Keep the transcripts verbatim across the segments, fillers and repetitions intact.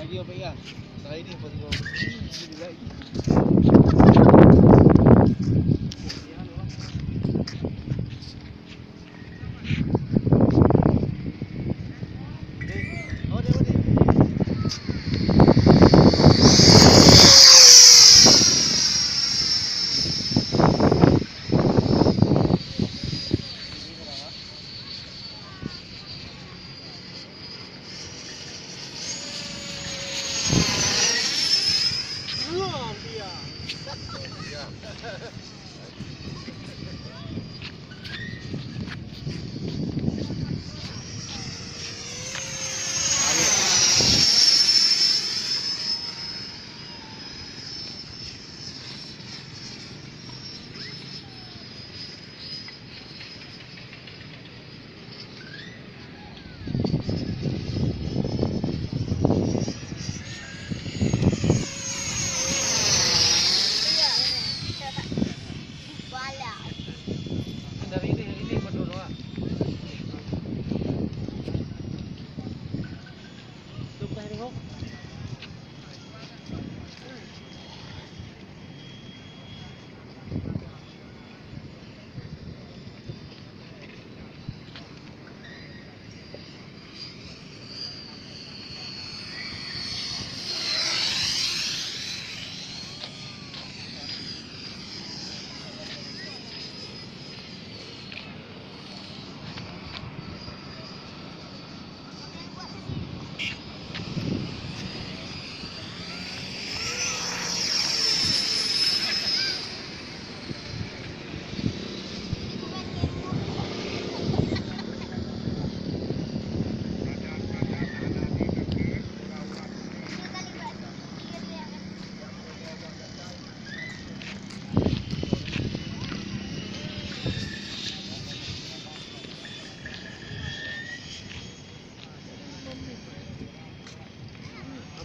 Iya, Pak, ya. Saya ini apa tu?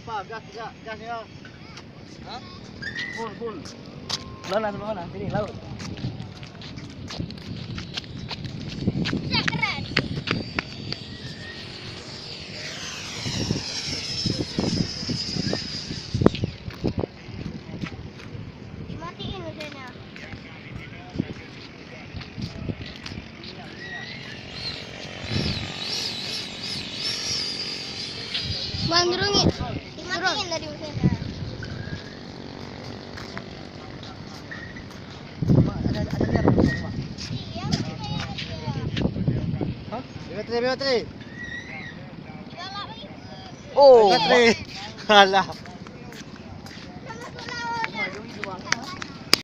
Apa? Gas, gas, gas ya. Hah? Full, full. Mana, sebelah mana? Sini, laut. Dimatiin mesinnya. Bang, turun, Ngi. Dimatiin tadi mesinnya. Ada, ada lihat. Iya, iya, iya. Hah? Baterai, baterai. Oh, baterai. Alah.